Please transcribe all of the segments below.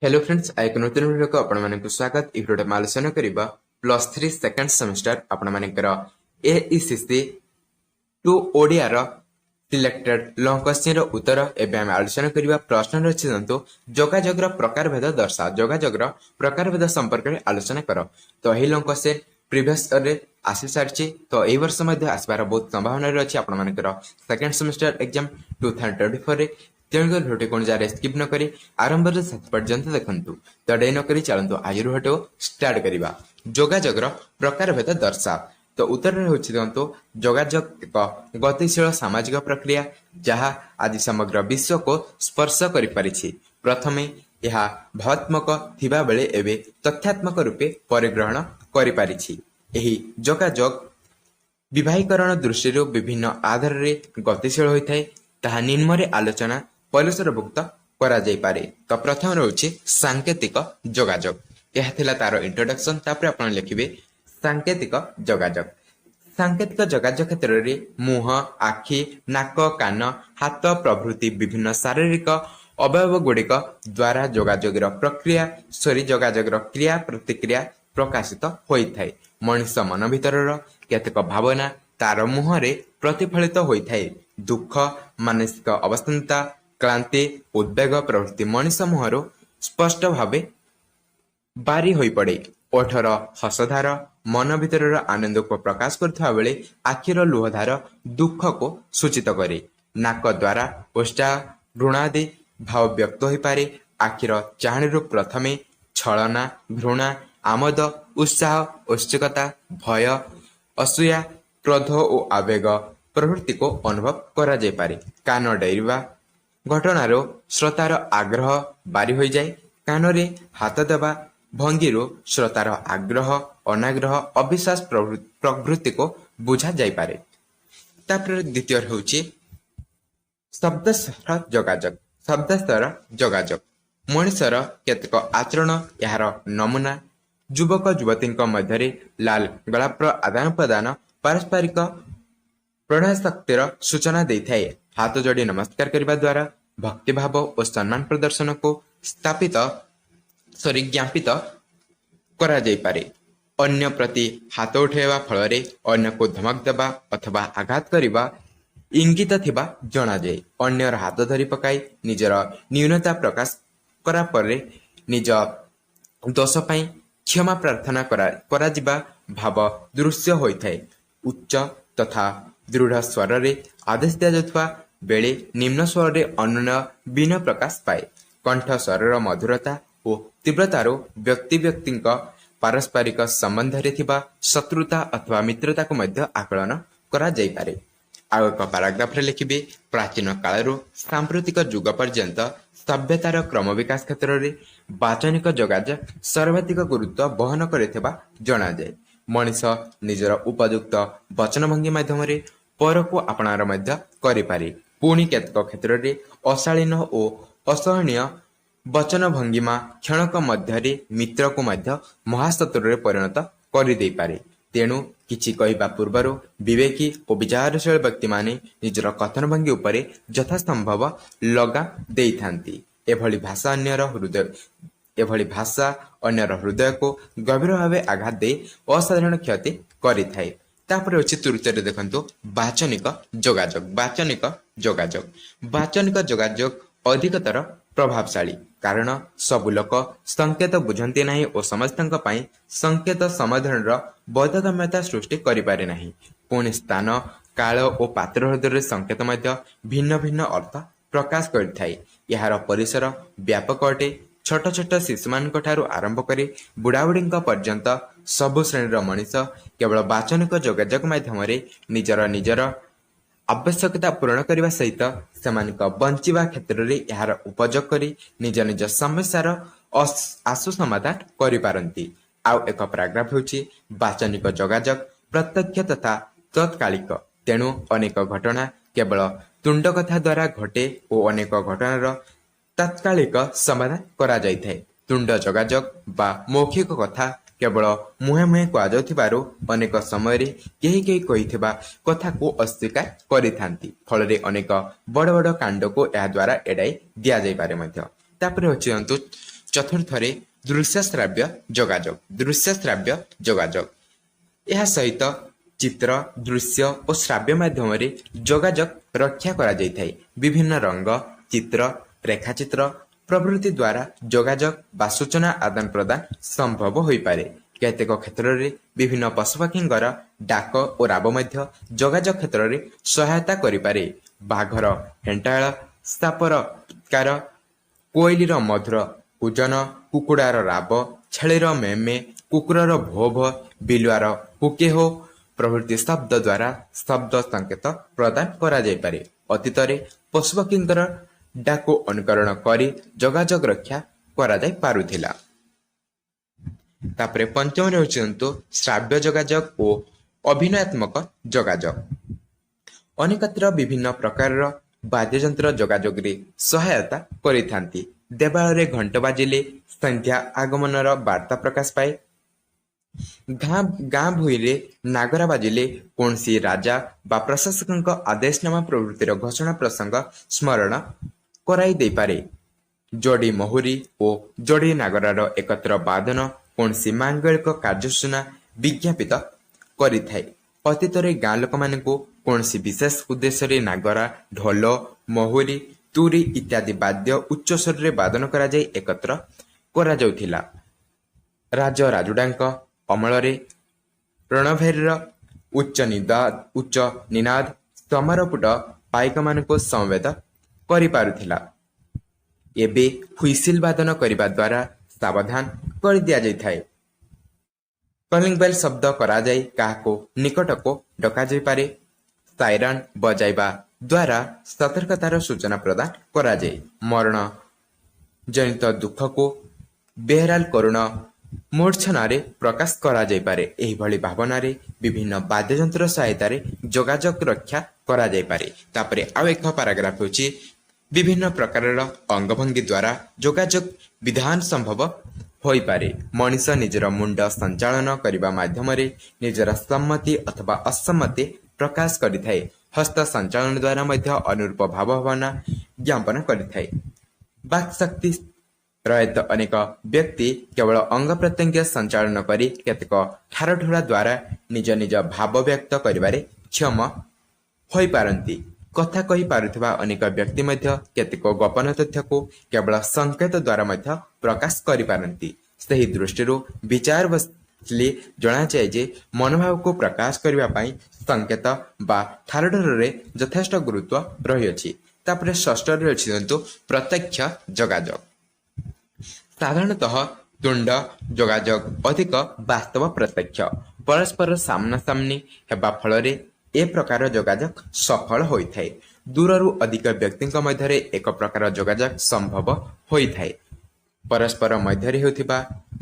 Hello friends, ଆଉ ଏକ ନୂତନ ଭିଡ଼ିଓକୁ ଆପଣମାନଙ୍କୁ ସ୍ୱାଗତ। ଏହି ଭିଡ଼ିଓରେ ଆମେ ଆଲୋଚନା କରିବା +3 ସେକେଣ୍ଡ ସେମିଷ୍ଟାର ଆପଣମାନଙ୍କର AECC 2 ଓଡ଼ିଆର ସିଲେକ୍ଟେଡ୍ ଲଙ୍ଗ କ୍ୱେଶ୍ଚିନ୍ର ଉତ୍ତର ଏବେ ଆମେ ଆଲୋଚନା କରିବା। ପ୍ରଶ୍ନ ରହିଛି ଦିଅନ୍ତୁ, ଯୋଗାଯୋଗର ପ୍ରକାରଭେଦ ଦର୍ଶାଅ, ଯୋଗାଯୋଗର ପ୍ରକାରଭେଦ ସମ୍ପର୍କରେ ଆଲୋଚନା କର। ତ ଏହି ଲଙ୍ଗ କ୍ୱେଶ୍ଚିନ୍ ପ୍ରିଭିୟସ୍ ଇୟରରେ ଆସି ସାରିଛି, ତ ଏଇ ବର୍ଷ ମଧ୍ୟ ଆସିବାର ବହୁତ ସମ୍ଭାବନା ରହିଛି ଆପଣମାନଙ୍କର ସେକେଣ୍ଡ ସେମିଷ୍ଟାର ଏକ୍ଜାମ 2024ରେ। ତେଣୁକରି ଭିଡ଼ିଓଟି କୌଣସି ଜାଗାରେ ସ୍କିପ୍ ନ କରି ଆରମ୍ଭରୁ ଶେଷ ପର୍ଯ୍ୟନ୍ତ ଦେଖନ୍ତୁ। ତ ଡେରି ନ କରି ଚାଲନ୍ତୁ, ଆଜିର ଭିଡ଼ିଓ ଷ୍ଟାର୍ଟ କରିବା। ଯୋଗାଯୋଗର ପ୍ରକାରଭେଦ ଦର୍ଶାଅ। ତ ଉତ୍ତରରେ ହେଉଛି ଦିଅନ୍ତୁ, ଯୋଗାଯୋଗ ଏକ ଗତିଶୀଳ ସାମାଜିକ ପ୍ରକ୍ରିୟା, ଯାହା ଆଜି ସମଗ୍ର ବିଶ୍ୱକୁ ସ୍ପର୍ଶ କରିପାରିଛି। ପ୍ରଥମେ ଏହା ଭାବାତ୍ମକ ଥିବାବେଳେ ଏବେ ତଥ୍ୟାତ୍ମକ ରୂପେ ପରିଗ୍ରହଣ କରିପାରିଛି। ଏହି ଯୋଗାଯୋଗ ବିଭାଗୀକରଣ ଦୃଷ୍ଟିରୁ ବିଭିନ୍ନ ଆଧାରରେ ଗତିଶୀଳ ହୋଇଥାଏ। ତାହା ନିମ୍ନରେ ଆଲୋଚନା ପରିସରଭୁକ୍ତ କରାଯାଇପାରେ। ତ ପ୍ରଥମ ରହୁଛି ସାଙ୍କେତିକ ଯୋଗାଯୋଗ। ଏହା ଥିଲା ତାର ଇଣ୍ଟ୍ରୋଡକ୍ସନ। ତାପରେ ଆପଣ ଲେଖିବେ ସାଙ୍କେତିକ ଯୋଗାଯୋଗ। ସାଙ୍କେତିକ ଯୋଗାଯୋଗ କ୍ଷେତ୍ରରେ ମୁହଁ, ଆଖି, ନାକ, କାନ, ହାତ ପ୍ରଭୃତି ବିଭିନ୍ନ ଶାରୀରିକ ଅବୟବ ଗୁଡ଼ିକ ଦ୍ୱାରା ଯୋଗାଯୋଗର ପ୍ରକ୍ରିୟା ସରି ଯୋଗାଯୋଗର କ୍ରିୟା ପ୍ରତିକ୍ରିୟା ପ୍ରକାଶିତ ହୋଇଥାଏ। ମଣିଷ ମନ ଭିତରର କେତେକ ଭାବନା ତାର ମୁହଁରେ ପ୍ରତିଫଳିତ ହୋଇଥାଏ। ଦୁଃଖ, ମାନସିକ ଅବସନ୍ନତା, କ୍ଳାନ୍ତି, ଉଦ୍ବେଗ ପ୍ରଭୃତି ମଣିଷ ମୁହଁରୁ ସ୍ପଷ୍ଟ ଭାବେ ବାରି ହୋଇପଡ଼େ। ଓଠର ହସଧାର ମନ ଭିତରର ଆନନ୍ଦକୁ ପ୍ରକାଶ କରୁଥିବା ବେଳେ ଆଖିର ଲୁହଧାର ଦୁଃଖକୁ ସୂଚିତ କରେ। ନାକ ଦ୍ୱାରା ଉତ୍ସାହ, ଘୃଣାଦି ଭାବ ବ୍ୟକ୍ତ ହୋଇପାରେ। ଆଖିର ଚାହାଣୀରୁ ପ୍ରଥମେ ଛଳନା, ଘୃଣା, ଆମୋଦ, ଉତ୍ସାହ, ଉତ୍ସୁକତା, ଭୟ, ଅସୂୟା, କ୍ରୋଧ ଓ ଆବେଗ ପ୍ରଭୃତିକୁ ଅନୁଭବ କରାଯାଇପାରେ। କାନ ଡେରିବା ଘଟଣାରୁ ଶ୍ରୋତାର ଆଗ୍ରହ ବାରି ହୋଇଯାଏ। କାନରେ ହାତ ଦେବା ଭଙ୍ଗୀରୁ ଶ୍ରୋତାର ଆଗ୍ରହ, ଅନାଗ୍ରହ, ଅବିଶ୍ୱାସ ପ୍ରଭୃତିକୁ ବୁଝା ଯାଇପାରେ। ତାପରେ ଦ୍ୱିତୀୟରେ ହେଉଛି ଶବ୍ଦସ୍ତର ଯୋଗାଯୋଗ। ଶବ୍ଦସ୍ତର ଯୋଗାଯୋଗ, ମଣିଷର କେତେକ ଆଚରଣ ଏହାର ନମୁନା। ଯୁବକ ଯୁବତୀଙ୍କ ମଧ୍ୟରେ ଲାଲ ଗୋଲାପର ଆଦାନ ପ୍ରଦାନ ପାରସ୍ପରିକ ପ୍ରଣୟାସକ୍ତିର ସୂଚନା ଦେଇଥାଏ। ହାତ ଯୋଡ଼ି ନମସ୍କାର କରିବା ଦ୍ୱାରା ଭକ୍ତିଭାବ ଓ ସମ୍ମାନ ପ୍ରଦର୍ଶନକୁ ସ୍ଥାପିତ ସରି ଜ୍ଞାପିତ କରାଯାଇପାରେ। ଅନ୍ୟ ପ୍ରତି ହାତ ଉଠାଇବା ଫଳରେ ଅନ୍ୟକୁ ଧମକ ଦେବା ଅଥବା ଆଘାତ କରିବା ଇଙ୍ଗିତ ଥିବା ଜଣାଯାଏ। ଅନ୍ୟର ହାତ ଧରି ପକାଇ ନିଜର ନ୍ୟୁନତା ପ୍ରକାଶ କରା ପରେ ନିଜ ଦୋଷ ପାଇଁ କ୍ଷମା ପ୍ରାର୍ଥନା କରାଯିବା ଭାବ ଦୃଶ୍ୟ ହୋଇଥାଏ। ଉଚ୍ଚ ତଥା ଦୃଢ଼ ସ୍ୱରରେ ଆଦେଶ ଦିଆଯାଉଥିବା ବେଳେ ନିମ୍ନ ସ୍ୱରରେ ଅନୁନୟ ବିନୟ ପ୍ରକାଶ ପାଏ। କଣ୍ଠ ସ୍ୱରର ମଧୁରତା ଓ ତୀବ୍ରତାରୁ ବ୍ୟକ୍ତି ବ୍ୟକ୍ତିଙ୍କ ପାରସ୍ପରିକ ସମ୍ବନ୍ଧରେ ଥିବା ଶତ୍ରୁତା ଅଥବା ମିତ୍ରତାକୁ ମଧ୍ୟ ଆକଳନ କରାଯାଇପାରେ। ଆଉ ଏକ ପାରାଗ୍ରାଫରେ ଲେଖିବେ, ପ୍ରାଚୀନ କାଳରୁ ସାମ୍ପ୍ରତିକ ଯୁଗ ପର୍ଯ୍ୟନ୍ତ ସଭ୍ୟତାର କ୍ରମବିକାଶ କ୍ଷେତ୍ରରେ ବାଚନିକ ଯୋଗାଯୋଗ ସର୍ବାଧିକ ଗୁରୁତ୍ୱ ବହନ କରିଥିବା ଜଣାଯାଏ। ମଣିଷ ନିଜର ଉପଯୁକ୍ତ ବଚନଭଙ୍ଗୀ ମାଧ୍ୟମରେ ପରକୁ ଆପଣାର ମଧ୍ୟ କରିପାରେ। ପୁଣି କେତେକ କ୍ଷେତ୍ରରେ ଅଶାଳୀନ ଓ ଅସହନୀୟ ବଚନ ଭଙ୍ଗିମା କ୍ଷଣକ ମଧ୍ୟରେ ମିତ୍ରକୁ ମଧ୍ୟ ମହାଶତ୍ରୁରେ ପରିଣତ କରିଦେଇପାରେ। ତେଣୁ କିଛି କହିବା ପୂର୍ବରୁ ବିବେକୀ ଓ ବିଚାରଶୀଳ ବ୍ୟକ୍ତିମାନେ ନିଜର କଥନଭଙ୍ଗୀ ଉପରେ ଯଥାସମ୍ଭବ ଲଗାମ ଦେଇଥାନ୍ତି। ଏଭଳି ଭାଷା ଅନ୍ୟର ହୃଦୟକୁ ଗଭୀର ଭାବେ ଆଘାତ ଦେଇ ଅସାଧାରଣ କ୍ଷତି କରିଥାଏ। ତାପରେ ଅଛି ତୃତୀୟରେ ଦେଖନ୍ତୁ, ବାଚନିକ ଯୋଗାଯୋଗ। ବାଚନିକ ଯୋଗାଯୋଗ, ବାଚନିକ ଯୋଗାଯୋଗ ଅଧିକତର ପ୍ରଭାବଶାଳୀ, କାରଣ ସବୁ ଲୋକ ସଂକେତ ବୁଝନ୍ତି ନାହିଁ ଓ ସମସ୍ତଙ୍କ ପାଇଁ ସଂକେତ ସମାଧାନର ବୋଧଗମ୍ୟତା ସୃଷ୍ଟି କରିପାରେ ନାହିଁ। ପୁଣି ସ୍ଥାନ, କାଳ ଓ ପାତ୍ର ଭେଦରେ ସଂକେତ ମଧ୍ୟ ଭିନ୍ନ ଭିନ୍ନ ଅର୍ଥ ପ୍ରକାଶ କରିଥାଏ। ଏହାର ପରିସର ବ୍ୟାପକ ଅଟେ। ଛୋଟ ଛୋଟ ଶିଶୁମାନଙ୍କ ଠାରୁ ଆରମ୍ଭ କରି ବୁଢ଼ାବୁଢ଼ୀଙ୍କ ପର୍ଯ୍ୟନ୍ତ ସବୁ ଶ୍ରେଣୀର ମଣିଷ କେବଳ ବାଚନିକ ଯୋଗାଯୋଗ ମାଧ୍ୟମରେ ନିଜର ନିଜର ଆବଶ୍ୟକତା ପୂରଣ କରିବା ସହିତ ସେମାନଙ୍କ ବଞ୍ଚିବା କ୍ଷେତ୍ରରେ ଏହାର ଉପଯୋଗ କରି ନିଜ ନିଜ ସମସ୍ୟାର ଆଶୁ ସମାଧାନ କରିପାରନ୍ତି। ଆଉ ଏକ ପାରାଗ୍ରାଫ ହେଉଛି, ବାଚନିକ ଯୋଗାଯୋଗ ପ୍ରତ୍ୟକ୍ଷ ତଥା ତତ୍କାଳିକ। ତେଣୁ ଅନେକ ଘଟଣା କେବଳ ତୁଣ୍ଡ କଥା ଦ୍ୱାରା ଘଟେ ଓ ଅନେକ ଘଟଣାର ତାତ୍କାଳିକ ସମାଧାନ କରାଯାଇଥାଏ। ତୁଣ୍ଡ ଯୋଗାଯୋଗ ବା ମୌଖିକ କଥା କେବଳ ମୁହେଁ ମୁହେଁ କୁହାଯାଉଥିବାରୁ ଅନେକ ସମୟରେ କେହି କେହି କହିଥିବା କଥାକୁ ଅସ୍ୱୀକାର କରିଥାନ୍ତି। ଫଳରେ ଅନେକ ବଡ଼ ବଡ଼ କାଣ୍ଡକୁ ଏହାଦ୍ୱାରା ଏଡ଼ାଇ ଦିଆଯାଇପାରେ ମଧ୍ୟ। ତାପରେ ଅଛି ଦିଅନ୍ତୁ, ଚତୁର୍ଥରେ ଦୃଶ୍ୟ ଶ୍ରାବ୍ୟ ଯୋଗାଯୋଗ, ଦୃଶ୍ୟ ଶ୍ରାବ୍ୟ ଯୋଗାଯୋଗ। ଏହା ସହିତ ଚିତ୍ର, ଦୃଶ୍ୟ ଓ ଶ୍ରାବ୍ୟ ମାଧ୍ୟମରେ ଯୋଗାଯୋଗ ରକ୍ଷା କରାଯାଇଥାଏ। ବିଭିନ୍ନ ରଙ୍ଗ, ଚିତ୍ର, ରେଖାଚିତ୍ର ପ୍ରଭୃତି ଦ୍ୱାରା ଯୋଗାଯୋଗ ବା ସୂଚନା ଆଦାନ ପ୍ରଦାନ ସମ୍ଭବ ହୋଇପାରେ। କେତେକ କ୍ଷେତ୍ରରେ ବିଭିନ୍ନ ପଶୁପକ୍ଷୀଙ୍କର ଡାକ ଓ ରାବ ମଧ୍ୟ ଯୋଗାଯୋଗ କ୍ଷେତ୍ରରେ ସହାୟତା କରିପାରେ। ବାଘର ହେଣ୍ଟାଳ, ସାପର ଫୁତ୍କାର, କୋଇଲିର ମଧୁର କୁଜନ, କୁକୁଡ଼ାର ରାବ, ଛେଳିର ମେମେ, କୁକୁରର ଭୋ ଭୋ, ବିଲୁଆର ହୁକେହୋ ପ୍ରଭୃତି ଶବ୍ଦ ଦ୍ୱାରା ଶବ୍ଦ ସଂକେତ ପ୍ରଦାନ କରାଯାଇପାରେ। ଅତୀତରେ ପଶୁପକ୍ଷୀଙ୍କର ଡାକୁ ଅନୁକରଣ କରି ଯୋଗାଯୋଗ ରକ୍ଷା କରାଯାଇ ପାରୁଥିଲା। ତାପରେ ପଞ୍ଚମରେ ହେଉଛନ୍ତି ଶ୍ରାବ୍ୟ ଯୋଗାଯୋଗ ଓ ଅଭିନୟାତ୍ମକ ଯୋଗାଯୋଗ। ଅନେକତ୍ର ବିଭିନ୍ନ ପ୍ରକାରର ବାଦ୍ୟଯନ୍ତ୍ର ଯୋଗାଯୋଗରେ ସହାୟତା କରିଥାନ୍ତି। ଦେବାଳୟରେ ଘଣ୍ଟ ବାଜିଲେ ସନ୍ଧ୍ୟା ଆଗମନର ବାର୍ତ୍ତା ପ୍ରକାଶ ପାଏ। ଗାଁ ଭୂଇଁରେ ନାଗରା ବାଜିଲେ କୌଣସି ରାଜା ବା ପ୍ରଶାସକଙ୍କ ଆଦେଶନାମା ପ୍ରଭୃତିର ଘୋଷଣା ପ୍ରସଙ୍ଗ ସ୍ମରଣ କରାଇ ଦେଇପାରେ। ଯୋଡ଼ି ମହୁରୀ ଓ ଯୋଡ଼ି ନାଗରାର ଏକତ୍ର ବାଦନ କୌଣସି ମାଙ୍ଗଳିକ କାର୍ଯ୍ୟସୂଚନା ବିଜ୍ଞାପିତ କରିଥାଏ। ଅତୀତରେ ଗାଁ ଲୋକମାନଙ୍କୁ କୌଣସି ବିଶେଷ ଉଦ୍ଦେଶ୍ୟରେ ନାଗରା, ଢୋଲ, ମହୁରୀ, ତୁରୀ ଇତ୍ୟାଦି ବାଦ୍ୟ ଉଚ୍ଚସ୍ୱରରେ ବାଦନ କରାଯାଇ ଏକତ୍ର କରାଯାଉଥିଲା। ରାଜ ରାଜୁଡ଼ାଙ୍କ ଅମଳରେ ରଣଭେରୀର ଉଚ୍ଚ ନିନାଦ ସମରପୁଟ ପାଇକମାନଙ୍କୁ ସମବେତ କରିପାରୁଥିଲା। ଏବେ ହୁଇସିଲ ବାଦନ କରିବା ଦ୍ୱାରା ସାବଧାନ କରିଦିଆଯାଇଥାଏ। କଲିଂ ବେଲ୍ ଶବ୍ଦ କରାଯାଇ କାହାକୁ ନିକଟକୁ ଡକାଯାଇପାରେ। ସାଇରନ୍ ବଜାଇବା ଦ୍ୱାରା ସତର୍କତାର ସୂଚନା ପ୍ରଦାନ କରାଯାଏ। ମରଣ ଜନିତ ଦୁଃଖକୁ ବେହେରାଲ କରୁଣ ମୂର୍ଚ୍ଛନାରେ ପ୍ରକାଶ କରାଯାଇପାରେ। ଏହିଭଳି ଭାବନାରେ ବିଭିନ୍ନ ବାଦ୍ୟଯନ୍ତ୍ର ସହାୟତାରେ ଯୋଗାଯୋଗ ରକ୍ଷା କରାଯାଇପାରେ। ତାପରେ ଆଉ ଏକ ପାରାଗ୍ରାଫ ହେଉଛି ବିଭିନ୍ନ ପ୍ରକାରର ଅଙ୍ଗଭଙ୍ଗୀ ଦ୍ୱାରା ଯୋଗାଯୋଗ ବିଧାନ ସମ୍ଭବ ହୋଇପାରେ। ମଣିଷ ନିଜର ମୁଣ୍ଡ ସଞ୍ଚାଳନ କରିବା ମାଧ୍ୟମରେ ନିଜର ସମ୍ମତି ଅଥବା ଅସମ୍ମତି ପ୍ରକାଶ କରିଥାଏ। ହସ୍ତ ସଞ୍ଚାଳନ ଦ୍ୱାରା ମଧ୍ୟ ଅନୁରୂପ ଭାବଭାବନା ଜ୍ଞାପନ କରିଥାଏ। ବାକ୍ଶକ୍ତି ରହିତ ଅନେକ ବ୍ୟକ୍ତି କେବଳ ଅଙ୍ଗ ପ୍ରତ୍ୟଙ୍ଗ ସଞ୍ଚାଳନ କରି କେତେକ ଠାରଠୁରା ଦ୍ୱାରା ନିଜ ନିଜ ଭାବ ବ୍ୟକ୍ତ କରିବାରେ କ୍ଷମ ହୋଇପାରନ୍ତି। କଥା କହିପାରୁଥିବା ଅନେକ ବ୍ୟକ୍ତି ମଧ୍ୟ କେତେକ ଗୋପନ ତଥ୍ୟକୁ କେବଳ ସଂକେତ ଦ୍ୱାରା ମଧ୍ୟ ପ୍ରକାଶ କରିପାରନ୍ତି। ସେହି ଦୃଷ୍ଟିରୁ ବିଚାର ବସିଲେ ଜଣାଯାଏ ଯେ ମନୋଭାବକୁ ପ୍ରକାଶ କରିବା ପାଇଁ ସଂକେତ ବା ଠାରଠୁରରେ ଯଥେଷ୍ଟ ଗୁରୁତ୍ୱ ରହିଅଛି। ତାପରେ ଷଷ୍ଠରେ ଅଛି ଦିଅନ୍ତୁ ପ୍ରତ୍ୟକ୍ଷ ଯୋଗାଯୋଗ। ସାଧାରଣତଃ ତୁଣ୍ଡ ଯୋଗାଯୋଗ ଅଧିକ ବାସ୍ତବ ପ୍ରତ୍ୟକ୍ଷ। ପରସ୍ପର ସାମ୍ନାସାମ୍ନି ହେବା ଫଳରେ ଏ ପ୍ରକାର ଯୋଗାଯୋଗ ସଫଳ ହୋଇଥାଏ। ଦୂରରୁ ଅଧିକ ବ୍ୟକ୍ତିଙ୍କ ମଧ୍ୟରେ ଏକ ପ୍ରକାର ଯୋଗାଯୋଗ ସମ୍ଭବ ହୋଇଥାଏ। ପରସ୍ପର ମଧ୍ୟରେ ହେଉଥିବା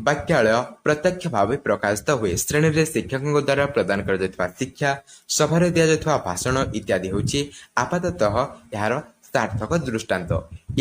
ବାକ୍ୟାଳୟ ପ୍ରତ୍ୟକ୍ଷ ଭାବେ ପ୍ରକାଶିତ ହୁଏ। ଶ୍ରେଣୀରେ ଶିକ୍ଷକଙ୍କ ଦ୍ୱାରା ପ୍ରଦାନ କରାଯାଉଥିବା ଶିକ୍ଷା, ସଭାରେ ଦିଆଯାଉଥିବା ଭାଷଣ ଇତ୍ୟାଦି ହେଉଛି ଆପାତତଃ ଏହାର ସାର୍ଥକ ଦୃଷ୍ଟାନ୍ତ।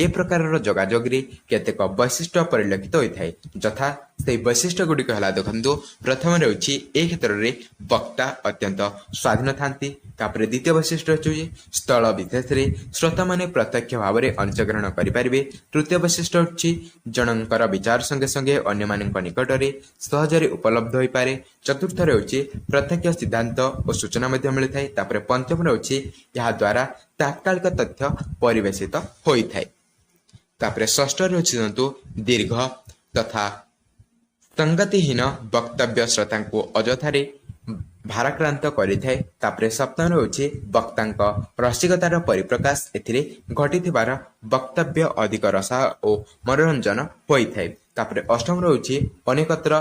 ଏ ପ୍ରକାରର ଯୋଗାଯୋଗରେ କେତେକ ବୈଶିଷ୍ଟ୍ୟ ପରିଲକ୍ଷିତ ହୋଇଥାଏ, ଯଥା ସେହି ବୈଶିଷ୍ଟ୍ୟ ଗୁଡ଼ିକ ହେଲା ଦେଖନ୍ତୁ, ପ୍ରଥମରେ ହେଉଛି ଏ କ୍ଷେତ୍ରରେ ବକ୍ତା ଅତ୍ୟନ୍ତ ସ୍ୱାଧୀନ ଥାନ୍ତି। ତାପରେ ଦ୍ୱିତୀୟ ବୈଶିଷ୍ଟ୍ୟ ହେଉଛି ସ୍ଥଳ ବିଶେଷରେ ଶ୍ରୋତାମାନେ ପ୍ରତ୍ୟକ୍ଷ ଭାବରେ ଅଂଶଗ୍ରହଣ କରିପାରିବେ। ତୃତୀୟ ବୈଶିଷ୍ଟ୍ୟ ହେଉଛି ଜଣଙ୍କର ବିଚାର ସଙ୍ଗେ ସଙ୍ଗେ ଅନ୍ୟମାନଙ୍କ ନିକଟରେ ସହଜରେ ଉପଲବ୍ଧ ହୋଇପାରେ। ଚତୁର୍ଥରେ ହେଉଛି ପ୍ରତ୍ୟକ୍ଷ ସିଦ୍ଧାନ୍ତ ଓ ସୂଚନା ମଧ୍ୟ ମିଳିଥାଏ। ତାପରେ ପଞ୍ଚମରେ ହେଉଛି ଏହାଦ୍ୱାରା ତାତ୍କାଳିକ ତଥ୍ୟ ପରିବେଶିତ ହୋଇଥାଏ। ତାପରେ ଷଷ୍ଠରେ ହେଉଛି ଦିଅନ୍ତୁ ଦୀର୍ଘ ତଥା ସଙ୍ଗତିହୀନ ବକ୍ତବ୍ୟ ଶ୍ରୋତାଙ୍କୁ ଅଯଥାରେ ଭାରାକ୍ରାନ୍ତ କରିଥାଏ। ତାପରେ ସପ୍ତମରେ ହେଉଛି ବକ୍ତାଙ୍କ ରସିକତାର ପରିପ୍ରକାଶ ଏଥିରେ ଘଟିଥିବାର ବକ୍ତବ୍ୟ ଅଧିକ ରସା ଓ ମନୋରଞ୍ଜନ ହୋଇଥାଏ। ତାପରେ ଅଷ୍ଟମରେ ହେଉଛି ଅନେକତ୍ର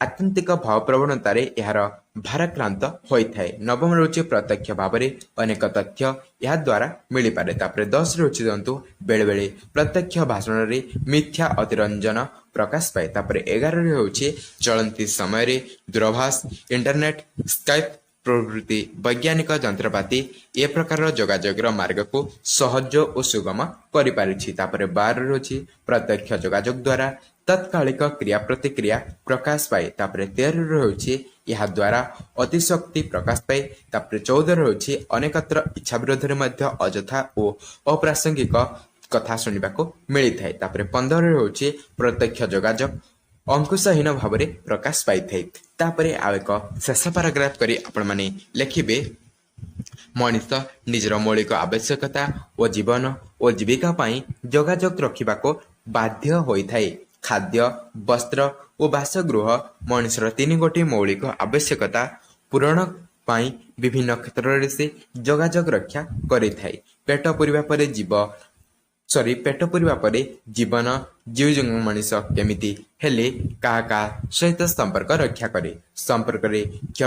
ଆତ୍ୟନ୍ତିକ ଭାବପ୍ରବଣତାରେ ଏହାର ଭାରାକ୍ରାନ୍ତ ହୋଇଥାଏ। ନବମ ହେଉଛି ପ୍ରତ୍ୟକ୍ଷ ଭାବରେ ଅନେକ ତଥ୍ୟ ଏହାଦ୍ୱାରା ମିଳିପାରେ। ତାପରେ 10 ହେଉଛି ଦିଅନ୍ତୁ ବେଳେବେଳେ ପ୍ରତ୍ୟକ୍ଷ ଭାଷଣରେ ମିଥ୍ୟା ଅତିରଞ୍ଜନ ପ୍ରକାଶ ପାଏ। ତାପରେ 11ରେ ହେଉଛି ଚଳନ୍ତି ସମୟରେ ଦୂରଭାଷ, ଇଣ୍ଟରନେଟ୍, ସ୍କାଇପ୍ ପ୍ରଭୃତି ବୈଜ୍ଞାନିକ ଯନ୍ତ୍ରପାତି ଏ ପ୍ରକାରର ଯୋଗାଯୋଗର ମାର୍ଗକୁ ସହଜ ଓ ସୁଗମ କରିପାରିଛି। ତାପରେ 12 ହେଉଛି ପ୍ରତ୍ୟକ୍ଷ ଯୋଗାଯୋଗ ଦ୍ୱାରା ତତ୍କାଳିକ କ୍ରିୟା ପ୍ରତିକ୍ରିୟା ପ୍ରକାଶ ପାଏ। ତାପରେ 13 ହେଉଛି ଏହାଦ୍ୱାରା ଅତିଶକ୍ତି ପ୍ରକାଶ ପାଏ। ତାପରେ 14 ହେଉଛି ଅନେକତ୍ର ଇଚ୍ଛା ବିରୋଧରେ ମଧ୍ୟ ଅଯଥା ଓ ଅପ୍ରାସଙ୍ଗିକ କଥା ଶୁଣିବାକୁ ମିଳିଥାଏ। ତାପରେ 15ରେ ହେଉଛି ପ୍ରତ୍ୟକ୍ଷ ଯୋଗାଯୋଗ ଅଙ୍କୁଶହୀନ ଭାବରେ ପ୍ରକାଶ ପାଇଥାଏ। ତାପରେ ଆଉ ଏକ ଶେଷ ପାରାଗ୍ରାଫ କରି ଆପଣମାନେ ଲେଖିବେ, ମଣିଷ ନିଜର ମୌଳିକ ଆବଶ୍ୟକତା ଓ ଜୀବନ ଓ ଜୀବିକା ପାଇଁ ଯୋଗାଯୋଗ ରଖିବାକୁ ବାଧ୍ୟ ହୋଇଥାଏ। ଖାଦ୍ୟ, ବସ୍ତ୍ର ଓ ବାସଗୃହ ମଣିଷର ତିନି ଗୋଟି ମୌଳିକ ଆବଶ୍ୟକତା ପୂରଣ ପାଇଁ ବିଭିନ୍ନ କ୍ଷେତ୍ରରେ ସେ ଯୋଗାଯୋଗ ରକ୍ଷା କରିଥାଏ। ପେଟ ପୂରିବା ପରେ ଜୀବ ସରି ପେଟ ପୂରିବା ପରେ ଜୀବନ ଜୀଉ ମଣିଷ କେମିତି ହେଲେ କାହା କାହା ସହିତ ସମ୍ପର୍କ ରକ୍ଷା କରେ। ସମ୍ପର୍କରେ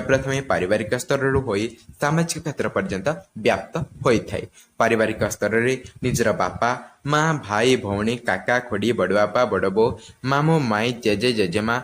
ପ୍ରଥମେ ପାରିବାରିକ ସ୍ତରରୁ ହୋଇ ସାମାଜିକ କ୍ଷେତ୍ର ପର୍ଯ୍ୟନ୍ତ ବ୍ୟାପ୍ତ ହୋଇଥାଏ। ପାରିବାରିକ ସ୍ତରରେ ନିଜର ବାପା, ମା, ଭାଇ, ଭଉଣୀ, କାକା, ଖୁଡ଼ି, ବଡ଼ବାପା, ବଡ଼ବୋଉ, ମାମୁଁ, ମାଇଁ, ଜେଜେ, ଜେଜେମା,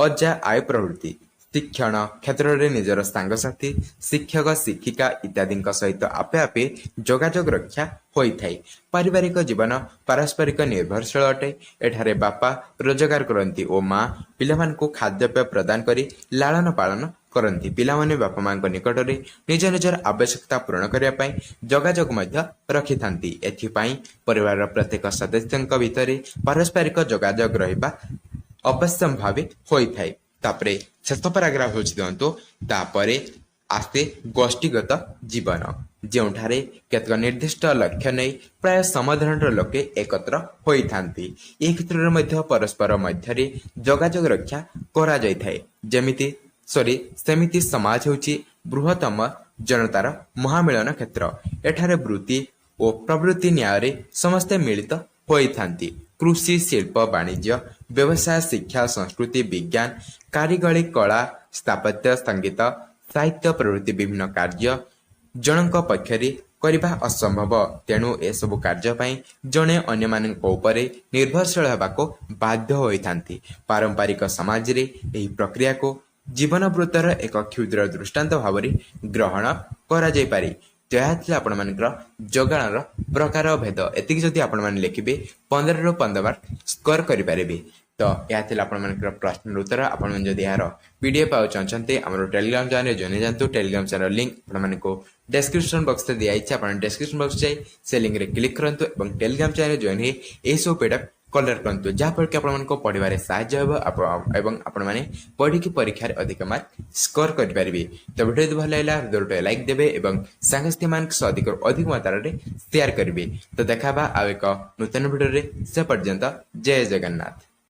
ଅଜା, ଆଈ ପ୍ରଭୃତି। ଶିକ୍ଷଣ କ୍ଷେତ୍ରରେ ନିଜର ସାଙ୍ଗସାଥି, ଶିକ୍ଷକ, ଶିକ୍ଷିକା ଇତ୍ୟାଦିଙ୍କ ସହିତ ଆପେ ଆପେ ଯୋଗାଯୋଗ ରକ୍ଷା ହୋଇଥାଏ। ପାରିବାରିକ ଜୀବନ ପାରସ୍ପରିକ ନିର୍ଭରଶୀଳ ଅଟେ। ଏଠାରେ ବାପା ରୋଜଗାର କରନ୍ତି ଓ ମା ପିଲାମାନଙ୍କୁ ଖାଦ୍ୟପେୟ ପ୍ରଦାନ କରି ଲାଳନ ପାଳନ କରନ୍ତି। ପିଲାମାନେ ବାପା ମାଙ୍କ ନିକଟରେ ନିଜ ନିଜର ଆବଶ୍ୟକତା ପୂରଣ କରିବା ପାଇଁ ଯୋଗାଯୋଗ ମଧ୍ୟ ରଖିଥାନ୍ତି। ଏଥିପାଇଁ ପରିବାରର ପ୍ରତ୍ୟେକ ସଦସ୍ୟଙ୍କ ଭିତରେ ପାରସ୍ପରିକ ଯୋଗାଯୋଗ ରହିବା ଅବଶ୍ୟମ୍ଭାବୀ ହୋଇଥାଏ। ତାପରେ ଶେଷ ପାରାଗ୍ରାଫ ହେଉଛି ଦିଅନ୍ତୁ, ତାପରେ ଆସେ ଗୋଷ୍ଠୀଗତ ଜୀବନ, ଯେଉଁଠାରେ କେତେକ ନିର୍ଦ୍ଦିଷ୍ଟ ଲକ୍ଷ୍ୟ ନେଇ ପ୍ରାୟ ସମଧରଣର ଲୋକେ ଏକତ୍ର ହୋଇଥାନ୍ତି। ଏହି କ୍ଷେତ୍ରରେ ମଧ୍ୟ ପରସ୍ପର ମଧ୍ୟରେ ଯୋଗାଯୋଗ ରକ୍ଷା କରାଯାଇଥାଏ। ଯେମିତି ସରି ସେମିତି ସମାଜ ହେଉଛି ବୃହତ୍ତମ ଜନତାର ମହାମିଳନ କ୍ଷେତ୍ର। ଏଠାରେ ବୃତ୍ତି ଓ ପ୍ରବୃତ୍ତି ନ୍ୟାୟରେ ସମସ୍ତେ ମିଳିତ ହୋଇଥାନ୍ତି। କୃଷି, ଶିଳ୍ପ, ବାଣିଜ୍ୟ, ବ୍ୟବସାୟ, ଶିକ୍ଷା, ସଂସ୍କୃତି, ବିଜ୍ଞାନ, କାରିଗରୀ, କଳା, ସ୍ଥାପତ୍ୟ, ସଙ୍ଗୀତ, ସାହିତ୍ୟ ପ୍ରଭୃତି ବିଭିନ୍ନ କାର୍ଯ୍ୟ ଜଣଙ୍କ ପକ୍ଷରେ କରିବା ଅସମ୍ଭବ। ତେଣୁ ଏସବୁ କାର୍ଯ୍ୟ ପାଇଁ ଜଣେ ଅନ୍ୟମାନଙ୍କ ଉପରେ ନିର୍ଭରଶୀଳ ହେବାକୁ ବାଧ୍ୟ ହୋଇଥାନ୍ତି। ପାରମ୍ପରିକ ସମାଜରେ ଏହି ପ୍ରକ୍ରିୟାକୁ ଜୀବନବୃତ୍ତର ଏକ କ୍ଷୁଦ୍ର ଦୃଷ୍ଟାନ୍ତ ଭାବରେ ଗ୍ରହଣ କରାଯାଇପାରେ। ତ ଏହା ଥିଲା ଆପଣମାନଙ୍କର ଯୋଗାଣର ପ୍ରକାର ଭେଦ। ଏତିକି ଯଦି ଆପଣମାନେ ଲେଖିବେ, 15ରୁ 15 ମାର୍କ ସ୍କୋର କରିପାରିବେ। ତ ଏହା ଥିଲା ଆପଣମାନଙ୍କର ପ୍ରଶ୍ନର ଉତ୍ତର। ଆପଣମାନେ ଯଦି ଏହାର PDF ପାବାକୁ ଚାହୁଁଛନ୍ତି, ଆମର ଟେଲିଗ୍ରାମ ଚ୍ୟାନେଲରେ ଜଏନ୍ ହେଇଯାନ୍ତୁ। ଟେଲିଗ୍ରାମ ଚ୍ୟାନେଲ ଲିଙ୍କ ଆପଣମାନଙ୍କୁ ଡେସ୍କ୍ରିପସନ ବକ୍ସରେ ଦିଆଯାଇଛି। ଆପଣ ଡେସ୍କ୍ରିପସନ ବକ୍ସ ଯାଇ ସେ ଲିଙ୍କରେ କ୍ଲିକ୍ କରନ୍ତୁ ଏବଂ ଟେଲିଗ୍ରାମ ଚ୍ୟାନେଲରେ ଜଏନ୍ ହେଇ ଏହିସବୁ PDF collect କରନ୍ତୁ, ଯାହାଫଳରେ କି ଆପଣମାନଙ୍କୁ ପଢ଼ିବାରେ ସାହାଯ୍ୟ ହେବ ଏବଂ ଆପଣମାନେ ପଢ଼ିକି ପରୀକ୍ଷାରେ ଅଧିକ ମାର୍କ ସ୍କୋର କରିପାରିବେ। ତ ଭିଡ଼ିଓ ଯଦି ଭଲ ଲାଗିଲା, ଗୋଟେ ଲାଇକ୍ ଦେବେ ଏବଂ ସାଙ୍ଗସାଥିମାନଙ୍କ ସହ ଅଧିକରୁ ଅଧିକ ମାତ୍ରାରେ ସେୟାର କରିବେ। ତ ଦେଖା ହେବା ଆଉ ଏକ ନୂତନ ଭିଡ଼ିଓରେ, ସେ ପର୍ଯ୍ୟନ୍ତ ଜୟ ଜଗନ୍ନାଥ।